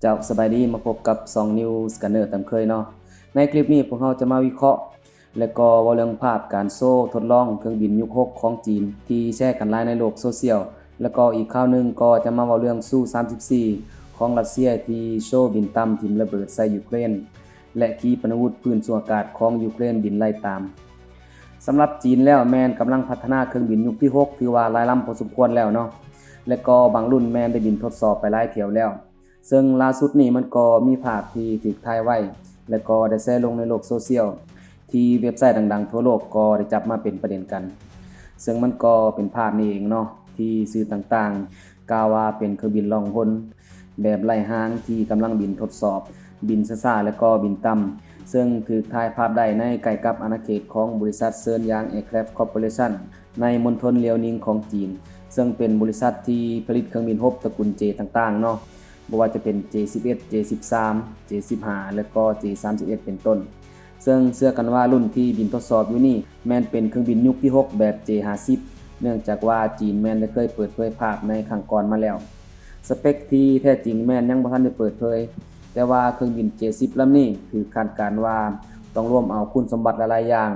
ເຈົ້າ ສະບາຍດີ ມາພົບກັບຊ່ອງ News Scanner ຕາມເຄີຍເນາະ. ໃນຄລິບນີ້ພວກເຮົາຈະມາວິເຄາະ ແລະກໍເວົ້າເລື່ອງພາບການໂຊທົດລອງເຄື່ອງບິນຍຸກຫົກຂອງຈີນ ທີ່ແຊກັນຫຼາຍໃນໂລກໂຊຊຽວ ແລະກໍອີກຂ່າວໜຶ່ງກໍຈະມາເວົ້າເລື່ອງຊູສາມສິບສີ່ຂອງຣັດເຊຍ ທີ່ໂຊບິນຕ່ຳຖິ້ມລະເບີດໃສ່ຢູເຄຣນ ແລະຂີປະນາວຸດພື້ນສູ່ອາກາດຂອງຢູເຄຣນບິນໄລ່ຕາມ. ສຳລັບຈີນແລ້ວແມ່ນກຳລັງພັດທະນາເຄື່ອງບິນຍຸກທີຫົກ ຖືວ່າຫຼາຍລຳພໍສົມຄວນແລ້ວເນາະ ແລະກໍບາງລຸ້ນແມ່ນໄດ້ບິນທົດສອບໄປຫຼາຍແຖວແລ້ວ. ເຊິ່ງລ່າສຸດນີ້ມັນກໍມີພາບທີ່ຖືກຖ່າຍໄວ້ ແລະກໍໄດ້ແຊລົງໃນໂລກໂຊຊຽວ ທີ່ເວັບໄຊດັງໆທົ່ວໂລກກໍໄດ້ຈັບມາເປັນປະເດັນກັນ. ເຊິ່ງມັນກໍເປັນພາບນີ້ເອງເນາະ ທີ່ສື່ຕ່າງໆກ່າວວ່າເປັນເຄື່ອງບິນລ່ອງຫົນແບບໄຮ້ຫາງ ທີ່ກຳລັງບິນທົດສອບ ບິນຊ້າໆ ແລະກໍບິນຕ່ຳ ເຊິ່ງຖືກຖ່າຍພາບໄດ້ໃນໃກ້ກັບອານາເຂດຂອງບໍລິສັດເຊີນຢາງ Aircraft Corporation ໃນມົນທົນລຽວນິງຂອງຈີນ ເຊິ່ງເປັນບໍລິສັດທີ່ຜະລິດເຄື່ອງບິນຮົບຕະກຸນເຈຕ່າງໆເນາະ ບໍ່ວ່າຈະເປັນເຈສິບເອັດ ເຈສິບສາມ ເຈສິບຫ້າ ແລະກໍເຈສາມສິບເອັດເປັນຕົ້ນ. ເຊິ່ງເຊື່ອກັນວ່າລຸ້ນທີ່ບິນທົດສອບຢູ່ນີ້ແມ່ນເປັນເຄື່ອງບິນຍຸກທີຫົກແບບເຈຫ້າສິບ ເນື່ອງຈາກວ່າຈີນແມ່ນໄດ້ເຄີຍເປີດເຜີຍພາບໃນຄັ້ງກ່ອນມາແລ້ວ. ສະເປັກທີ່ແທ້ຈິງແມ່ນຍັງບໍ່ທັນໄດ້ເປີດເຜີຍ, ແຕ່ວ່າເຄື່ອງບິນເຈສິບລຳນີ້ຖືກຄາດການວ່າຕ້ອງລວມເອົາຄຸນສົມບັດຫຼາຍໆຢ່າງ,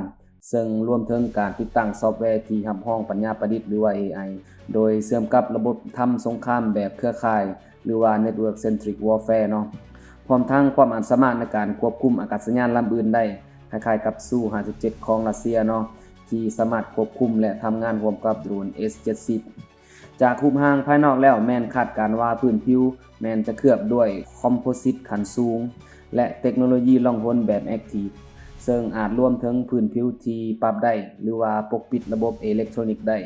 ເຊິ່ງລວມເຖິງການຕິດຕັ້ງຊອບແວທີ່ຮັບຮອງປັນຍາປະດິດ ຫຼືວ່າ ເອໄອ ໂດຍເຊື່ອມກັບລະບົບທຳສົງຄາມແບບເຄືອຂ່າຍ ຫຼືວ່າ Network Centric Warfare ເນາະ, ພ້ອມທັງຄວາມອາດສາມາດໃນການຄວບຄຸມອາກາດສະຍານລຳອື່ນໄດ້ ຄ້າຍໆກັບຊູຫ້າສິບເຈັດຂອງຣັດເຊຍເນາະ ທີ່ສາມາດຄວບຄຸມ ແລະ ທຳງານຮ່ວມກັບໂດຣນເອສເຈັດສິບ. ຈາກຮູບຮ່າງພາຍນອກແລ້ວແມ່ນຄາດການວ່າພື້ນຜິວແມ່ນຈະເຄືອບດ້ວຍຄອມໂພຊິດຂັ້ນສູງ ແລະ ເຕັກໂນໂລຢີລ່ອງຫົນແບບແອັກທີບ ເຊິ່ງອາດລວມເຖິງພື້ນຜິວທີ່ປັບໄດ້ ຫຼືວ່າປົກປິດລະບົບເອເລັກໂທຣນິກໄດ້.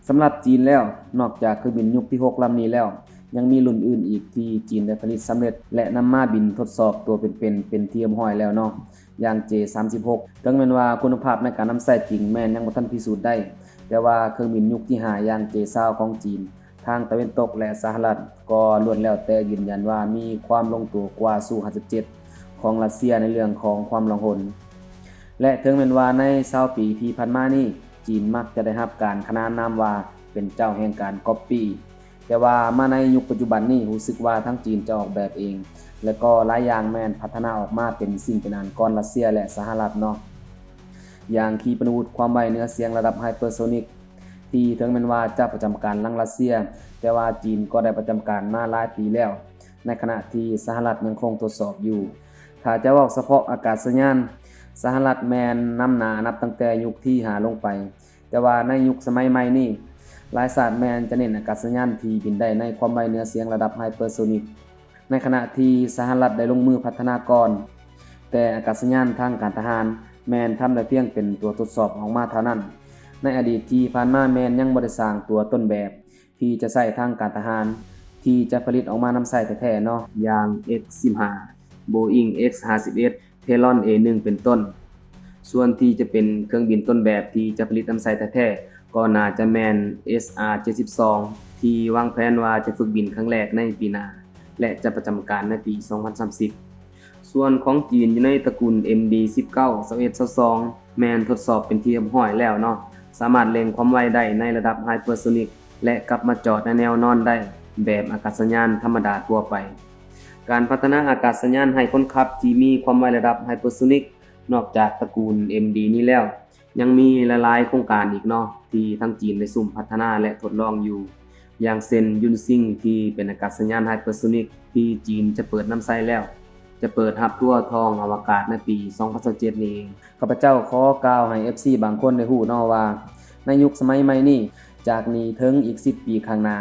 ສຳລັບຈີນແລ້ວ, ນອກຈາກເຄື່ອງບິນຍຸກທີຫົກລຳນີ້ແລ້ວ, ຍັງມີລຸ້ນອື່ນອີກທີ່ຈີນໄດ້ຜະລິດສຳເລັດ ແລະ ນຳມາບິນທົດສອບຕົວເປັນໆເປັນທີ່ຮຽບຮ້ອຍແລ້ວເນາະ, ຢ່າງເຈສາມສິບຫົກ. ເຖິງແມ່ນວ່າຄຸນນະພາບໃນການນຳໃຊ້ຈິງແມ່ນຍັງບໍ່ທັນພິສູດໄດ້, ແຕ່ວ່າເຄື່ອງບິນຍຸກທີຫ້າຢ່າງເຈຊາວຂອງຈີນ, ທາງຕາເວັນຕົກ ແລະ ສະຫະລັດກໍລ້ວນແລ້ວແຕ່ຢືນຢັນວ່າມີຄວາມລົງຕົວກວ່າຊູຫ້າສິບເຈັດຂອງຣັດເຊຍໃນເລື່ອງຂອງຄວາມລ່ອງຫົນ. ແລະ ເຖິງແມ່ນວ່າໃນຊາວປີທີ່ຜ່ານມານີ້ ຈີນມັກຈະໄດ້ຮັບການຂະໜານນາມວ່າເປັນເຈົ້າແຫ່ງການກັອບປີ້, ແຕ່ວ່າມາໃນຍຸກປັດຈຸບັນນີ້ ຮູ້ສຶກວ່າທາງຈີນຈະອອກແບບເອງ ແລະ ກໍຫຼາຍຢ່າງແມ່ນພັດທະນາອອກມາເປັນສິ່ງເປັນອັນກ່ອນຣັດເຊຍ ແລະ ສະຫະລັດເນາະ, ຢ່າງຂີປະນາວຸດຄວາມໄວເໜືອສຽງລະດັບໄຮເປີໂຊນິກ ທີ່ເຖິງແມ່ນວ່າຈະປະຈຳການຫຼັງຣັດເຊຍ, ແຕ່ວ່າຈີນກໍໄດ້ປະຈຳການມາຫຼາຍປີແລ້ວ, ໃນຂະນະທີ່ສະຫະລັດຍັງຄົງທົດສອບຢູ່. ຖ້າຈະເວົ້າສະເພາະອາກາດສະຍານ, ສະຫະລັດແມ່ນນຳໜ້ານັບຕັ້ງແຕ່ຍຸກທີຫ້າລົງໄປ, ແຕ່ວ່າໃນຍຸກສະໄໝໃໝ່ນີ້, ຫຼາຍຊາດແມ່ນຈະເນັ້ນອາກາດສະຍານທີ່ບິນໄດ້ໃນຄວາມໄວເໜືອສຽງລະດັບໄຮເປີໂຊນິກ. ໃນຂະນະທີ່ສະຫະລັດໄດ້ລົງມືພັດທະນາກ່ອນ, ແຕ່ອາກາດສະຍານທາງການທະຫານແມ່ນທຳໄດ້ພຽງເປັນຕົວທົດສອບອອກມາເທົ່ານັ້ນ. ໃນອະດີດທີ່ຜ່ານມາແມ່ນຍັງບໍ່ໄດ້ສ້າງຕົວຕົ້ນແບບທີ່ຈະໃຊ້ທາງການທະຫານ ທີ່ຈະຜະລິດອອກມານຳໃຊ້ແທ້ໆເນາະ, ຢ່າງ ເອັກສິບຫ້າ ໂບອິງ ເອັກຫ້າສິບເອັດ ເພລອນ ເອໜຶ່ງ ເປັນຕົ້ນ. ສ່ວນທີ່ຈະເປັນເຄື່ອງບິນຕົ້ນແບບທີ່ຈະຜະລິດນຳໃຊ້ແທ້ໆ ກໍໜ້າຈະແມ່ນ ເອສອາ ເຈັດສິບສອງ ທີ່ວາງແຜນວ່າຈະຝຶກບິນຄັ້ງແລກໃນປີໜ້າ ແລະ ຈະປະຈຳການໃນປີສອງພັນສາມສິບ. ສ່ວນຂອງຈີນຢູ່ໃນຕະກຸນ ເອັມ ດີ ສິບເກົ້າ ຊາວເອັດ ຊາວສອງ ແມ່ນທົດສອບເປັນທີ່ຮຽບຮ້ອຍແລ້ວເນາະ, ສາມາດເລັ່ງຄວາມໄວໄດ້ໃນລະດັບໄຮເປີໂຊນິກ ແລະ ກັບມາຈອດໃນແນວນອນໄດ້ແບບອາກາດສະຍານທຳມະດາທົ່ວໄປ. ການພັດທະນາອາກາດສະຍານໄຮ້ຄົນຂັບທີ່ມີຄວາມໄວລະດັບໄຮເປີໂຊນິກ ນອກຈາກຕະກູນ ເອັມ ດີ ນີ້ແລ້ວ, ຍັງມີຫຼາຍໆໂຄງການອີກເນາະ ທີ່ທາງຈີນໄດ້ຊຸ່ມພັດທະນາ ແລະ ທົດລອງຢູ່, ຢ່າງເຊັ່ນ ຢຸນຊິງ ທີ່ເປັນອາກາດສະຍານໄຮເປີໂຊນິກ ທີ່ຈີນຈະເປີດນຳໃຊ້ແລ້ວ, ຈະເປີດຮັບທົວທ່ອງອະວະກາດໃນປີສອງພັນຊາວເຈັດນີ້ເອງ. ຂ້າພະເຈົ້າຂໍກ່າວໃຫ້ ເອັຟຊີ ບາງຄົນໄດ້ຮູ້ເນາະວ່າ ໃນຍຸກສະໄໝໃໝ່ນີ້, ຈາກນີ້ເຖິງອີກສິບປີຂ້າງໜ້າ,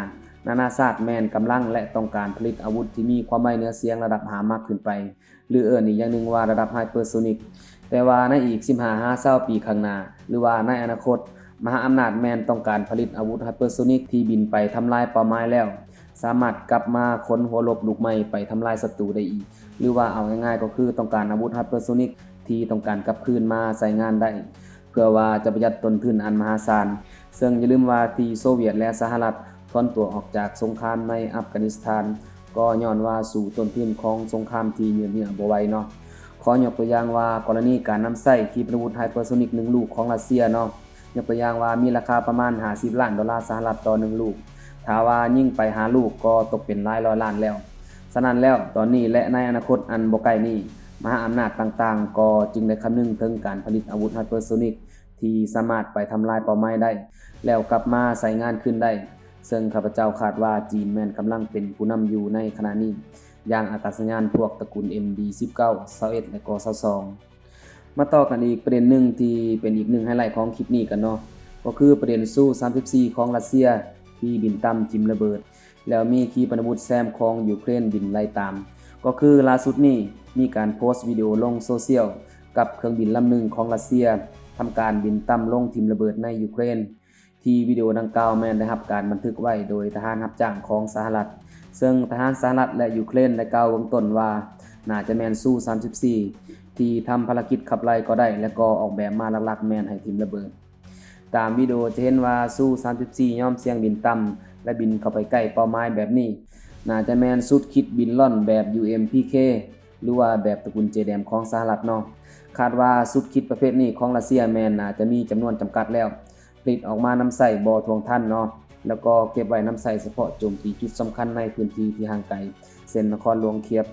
ນານາຊາດແມ່ນກຳລັງ ແລະ ຕ້ອງການຜະລິດອາວຸດທີ່ມີຄວາມໄວເໜືອສຽງລະດັບຫ້າມັກຂຶ້ນໄປ, ຫຼື ເອີ້ນອີກຢ່າງໜຶ່ງວ່າລະດັບໄຮເປີໂຊນິກ. ແຕ່ວ່າໃນອີກສິບຫ້າຫາຊາວປີຂ້າງໜ້າ ຫຼືວ່າໃນອະນາຄົດ, ມະຫາອຳນາດແມ່ນຕ້ອງການຜະລິດອາວຸດໄຮເປີໂຊນິກທີ່ບິນໄປທຳລາຍເປົ້າໝາຍແລ້ວ, ສາມາດກັບມາຂົນຫົວລົບລູກໃໝ່ໄປທຳລາຍສັດຕູໄດ້ອີກ, ຫຼືວ່າເອົາງ່າຍໆກໍຄືຕ້ອງການອາວຸດໄຮເປີໂຊນິກທີ່ຕ້ອງການກັບຄືນມາໃຊ້ງານໄດ້, ເພື່ອວ່າຈະປະຢັດຕົ້ນທຶນອັນມະຫາສານ. ເຊິ່ງຢ່າລືມວ່າທີ່ໂຊວຽດ ແລະ ສະຫະລັດຖອນຕົວອອກຈາກສົງຄາມໃນອັຟການິສຖານ, ກໍຍ້ອນວ່າສູ້ຕົ້ນທຶນຂອງສົງຄາມທີ່ຍືດເຍື້ອບໍ່ໄຫວເນາະ. ຂໍຍົກຕົວຢ່າງວ່າ ກໍລະນີການນຳໃຊ້ຂີປະນາວຸດໄຮເປີໂຊນິກໜຶ່ງລູກຂອງຣັດເຊຍເນາະ, ຍົກຕົວຢ່າງວ່າມີລາຄາປະມານຫ້າສິບລ້ານໂດລາສະຫະລັດຕໍ່ໜຶ່ງລູກ, ຖ້າວ່າຍິງໄປຫ້າລູກກໍຕົກເປັນຫຼາຍຮ້ອຍລ້ານແລ້ວ. ສະນັ້ນແລ້ວ, ຕອນນີ້ ແລະ ໃນອະນາຄົດອັນບໍ່ໃກ້ນີ້, ມະຫາອຳນາດຕ່າງໆ ກໍຈຶ່ງໄດ້ຄຳນຶງເຖິງການຜະລິດອາວຸດໄຮເປີໂຊນິກທີ່ສາມາດໄປທຳລາຍເປົ້າໝາຍໄດ້ ແລ້ວກັບມາໃຊ້ງານຄືນໄດ້, ເຊິ່ງຂ້າພະເຈົ້າຄາດວ່າຈີນແມ່ນກຳລັງເປັນຜູ້ນຳຢູ່ໃນຂະນະນີ້, ຢ່າງອາກາດສະຍານພວກຕະກຸນ ເອັມ ດີ ສິບເກົ້າ ຊາວເອັດ ແລະ ກໍ ຊາວສອງ. ມາຕໍ່ກັນອີກປະເດັນໜຶ່ງທີ່ເປັນອີກໜຶ່ງໄຮໄລຂອງຄລິບນີ້ກັນເນາະ, ກໍຄືປະເດັນຊູສາມສິບສີ່ຂອງຣັດເຊຍທີ່ບິນຕ່ຳຖິ້ມລະເບີດ ແລ້ວມີຂີປະນາວຸດແຊມຂອງຢູເຄຣນບິນໄລ່ຕາມ. ກໍຄືລ່າສຸດນີ້ມີການໂພສວິດີໂອລົງໂຊຊຽວກັບເຄື່ອງບິນລຳໜຶ່ງຂອງຣັດເຊຍທຳການບິນຕ່ຳລົງຖິ້ມລະເບີດໃນຢູເຄຣນ, ທີ່ວິດີໂອດັ່ງກ່າວແມ່ນໄດ້ຮັບການບັນທຶກໄວ້ໂດຍທະຫານຮັບຈ້າງຂອງສະຫະລັດ, ເຊິ່ງທະຫານສະຫະລັດ ແລະ ຢູເຄຣນໄດ້ກ່າວເບື້ອງຕົ້ນວ່າ ໜ້າຈະແມ່ນຊູສາມສິບສີ່ທີ່ທຳພາລະກິດຂັບໄລ່ກໍໄດ້ ແລະ ກໍອອກແບບມາຫຼັກໆແມ່ນໃຫ້ຖິ້ມລະເບີດ. ຕາມວິດີໂອຈະເຫັນວ່າຊູສາມສິບສີ່ຍອມສ່ຽງບິນຕ່ຳ ແລະ ບິນເຂົ້າໄປໃກ້ເປົ້າໝາຍແບບນີ້, ໜ້າຈະແມ່ນຊຸດຄິດບິນລ່ອນແບບ ຢູເອັມພີເຄ ຫຼືວ່າແບບຕະກຸນເຈແດມຂອງສະຫະລັດເນາະ. ຄາດວ່າຊຸດຄິດປະເພດນີ້ຂອງຣັດເຊຍແມ່ນໜ້າຈະມີຈຳນວນຈຳກັດແລ້ວ, ຜະລິດອອກມານຳໃຊ້ບໍ່ທ່ວງທັນເນາະ, ແລ້ວກໍເກັບໄວ້ນຳໃຊ້ສະເພາະໂຈມຕີຈຸດສຳຄັນໃນພື້ນທີ່ທີ່ຫ່າງໄກ ເຊັ່ນນະຄອນຫຼວງຄຽບ.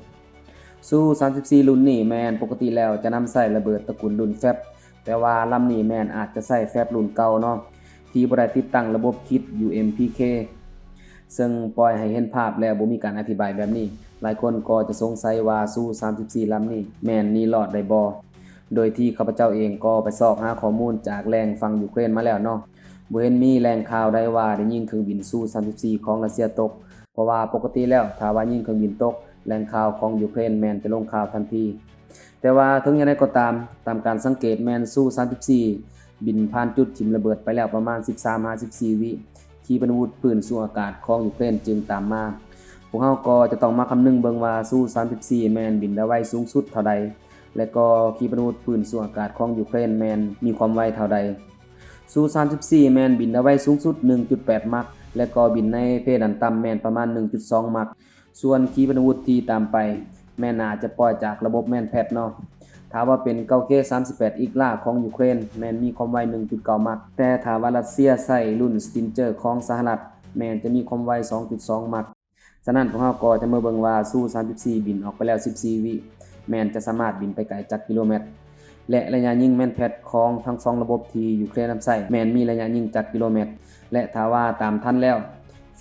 ຊູສາມສິບສີ່ລຸ້ນນີ້ແມ່ນປົກກະຕິແລ້ວຈະນຳໃຊ້ລະເບີດຕະກຸນລຸ້ນແຟັບ, ແຕ່ວ່າລຳນີ້ແມ່ນອາດຈະໃຊ້ແຟັບລຸ້ນເກົ່າເນາະ ທີ່ບໍ່ໄດ້ຕິດຕັ້ງລະບົບຄິດ ຢູເອັມພີເຄ ເຊິ່ງປ່ອຍໃຫ້ເຫັນພາບແລ້ວບໍ່ມີການອະທິບາຍແບບນີ້, ຫຼາຍຄົນກໍຈະສົງໄສວ່າຊູສາມສິບສີ່ລຳນີ້ແມ່ນໜີລອດໄດ້ບໍ່? ໂດຍທີ່ຂ້າພະເຈົ້າເອງກໍໄປຊອກຫາຂໍ້ມູນຈາກແຫຼ່ງຝັ່ງຢູເຄຣນມາແລ້ວເນາະ, ບໍ່ເຫັນມີແຫຼ່ງຂ່າວໃດວ່າໄດ້ຍິງເຄື່ອງບິນຊູສາມສິບສີ່ຂອງຣັດເຊຍຕົກ, ເພາະວ່າປົກກະຕິແລ້ວ ຖ້າວ່າຍິງເຄື່ອງບິນຕົກ, ແຫຼ່ງຂ່າວຂອງຢູເຄຣນແມ່ນຈະລົງຂ່າວທັນທີ. ແຕ່ວ່າເຖິງຢ່າງໃດກໍຕາມ, ຕາມການສັງເກດແມ່ນຊູສາມສິບສີ່ບິນຜ່ານຈຸດຖິ້ມລະເບີດໄປແລ້ວປະມານສິບສາມຫາສິບສີ່ວິ, ຂີປະນາວຸດພື້ນສູ່ອາກາດຂອງຢູເຄຣນຈຶ່ງຕາມມາ. ພວກເຮົາກໍຈະຕ້ອງມາຄຳນຶງເບິ່ງວ່າຊູສາມສິບສີ່ແມ່ນບິນໄດ້ໄວສູງສຸດເທົ່າໃດ ແລະ ກໍຂີປະນາວຸດພື້ນສູ່ອາກາດຂອງຢູເຄຣນແມ່ນມີຄວາມໄວເທົ່າໃດ. ຊູສາມສິບສີ່ແມ່ນບິນໄດ້ໄວສູງສຸດໜຶ່ງຈຸດແປດມັກ ແລະ ກໍບິນໃນເພດານຕ່ຳແມ່ນປະມານໜຶ່ງຈຸດສອງມັກ. ສ່ວນຂີປະນາວຸດທີ່ຕາມໄປແມ່ນໜ້າຈະປ່ອຍຈາກລະບົບແມນແພັດເນາະ. ຖ້າວ່າເປັນເກົ້າເຄສາມສິບແປດອີກລາຂອງຢູເຄຣນແມ່ນມີຄວາມໄວໜຶ່ງຈຸດເກົ້າມັກ, ແຕ່ຖ້າວ່າຣັດເຊຍໃຊ້ລຸ້ນສະຕິນເຈີຂອງສະຫະລັດແມ່ນຈະມີຄວາມໄວສອງຈຸດສອງມັກ. ສະນັ້ນພວກເຮົາກໍຈະມາເບິ່ງວ່າຊູສາມສິບສີ່ບິນອອກໄປແລ້ວສິບສີ່ວິ ແມ່ນຈະສາມາດບິນໄປໄກຈັກກິໂລແມັດ ແລະ ໄລຍະຍິງແມນແພັດຂອງທັງສອງລະບົບທີ່ຢູເຄຣນນຳໃຊ້ແມ່ນມີໄລຍະຍິງຈັກກິໂລແມັດ ແລະ ຖ້າວ່າຕາມທັນແລ້ວ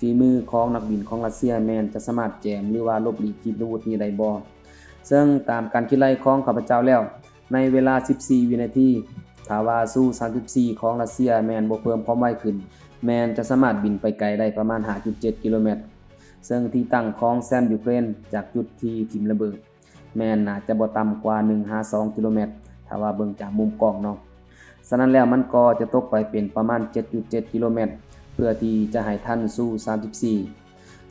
ຝີມືຂອງນັກບິນຂອງຣັດເຊຍແມ່ນຈະສາມາດແຈມ ຫຼືວ່າຫຼົບຫຼີກຂີປະນາວຸດນີ້ໄດ້ບໍ່. ເຊິ່ງຕາມການຄິດໄລ່ຂອງຂ້າພະເຈົ້າແລ້ວ ໃນເວລາສິບສີ່ວິນາທີ, ຖ້າວ່າຊູສາມສິບສີ່ຂອງຣັດເຊຍແມ່ນບໍ່ເພີ່ມຄວາມໄວຂຶ້ນ, ແມ່ນຈະສາມາດບິນໄປໄກໄດ້ປະມານຫ້າຈຸດເຈັດກິໂລແມັດ, ເຊິ່ງທີ່ຕັ້ງຂອງແຊມຢູເຄຣນຈາກຈຸດທີ່ຖິ້ມລະເບີດ ແມ່ນໜ້າຈະບໍ່ຕ່ຳກວ່າໜຶ່ງຫາສອງກິໂລແມັດ, ຖ້າວ່າເບິ່ງຈາກມຸມກ້ອງເນາະ. ສະນັ້ນແລ້ວມັນກໍຈະຕົກໄປເປັນປະມານເຈັດຈຸດເຈັດກິໂລແມັດ ເພື່ອທີ່ຈະໃຫ້ທັນຊູສາມສິບສີ່,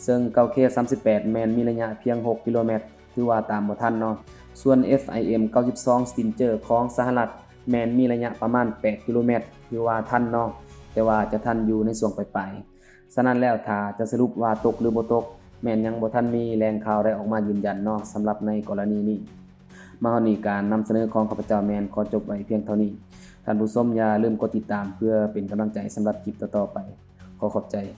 ເຊິ່ງເກົ້າເຄສາມສິບແປດແມ່ນມີໄລຍະພຽງຫົກກິໂລແມັດ, ຖືວ່າຕາມບໍ່ທັນເນາະ. ສ່ວນເອັຟໄອເອັມເກົ້າສິບສອງສະຕິນເຈີຂອງສະຫະລັດແມ່ນມີໄລຍະປະມານແປດກິໂລແມັດ, ຖືວ່າທັນເນາະ, ແຕ່ວ່າຈະທັນຢູ່ໃນຊ່ວງປາຍໆ. ສະນັ້ນແລ້ວ ຖ້າຈະສະຫຼຸບວ່າຕົກ ຫຼື ບໍ່ຕົກ ແມ່ນຍັງບໍ່ທັນມີແຫຼ່ງຂ່າວໃດອອກມາຢືນຢັນເນາະ ສຳລັບໃນກໍລະນີນີ້. ມາຮອດນີ້ ການນຳສະເໜີຂອງຂ້າພະເຈົ້າແມ່ນຂໍຈົບໄວ້ພຽງເທົ່ານີ້. ທ່ານຜູ້ຊົມຢ່າລືມກົດຕິດຕາມເພື່ອເປັນກຳລັງໃຈສຳລັບຄລິບຕໍ່ໆໄປ. ຂໍຂອບໃຈ.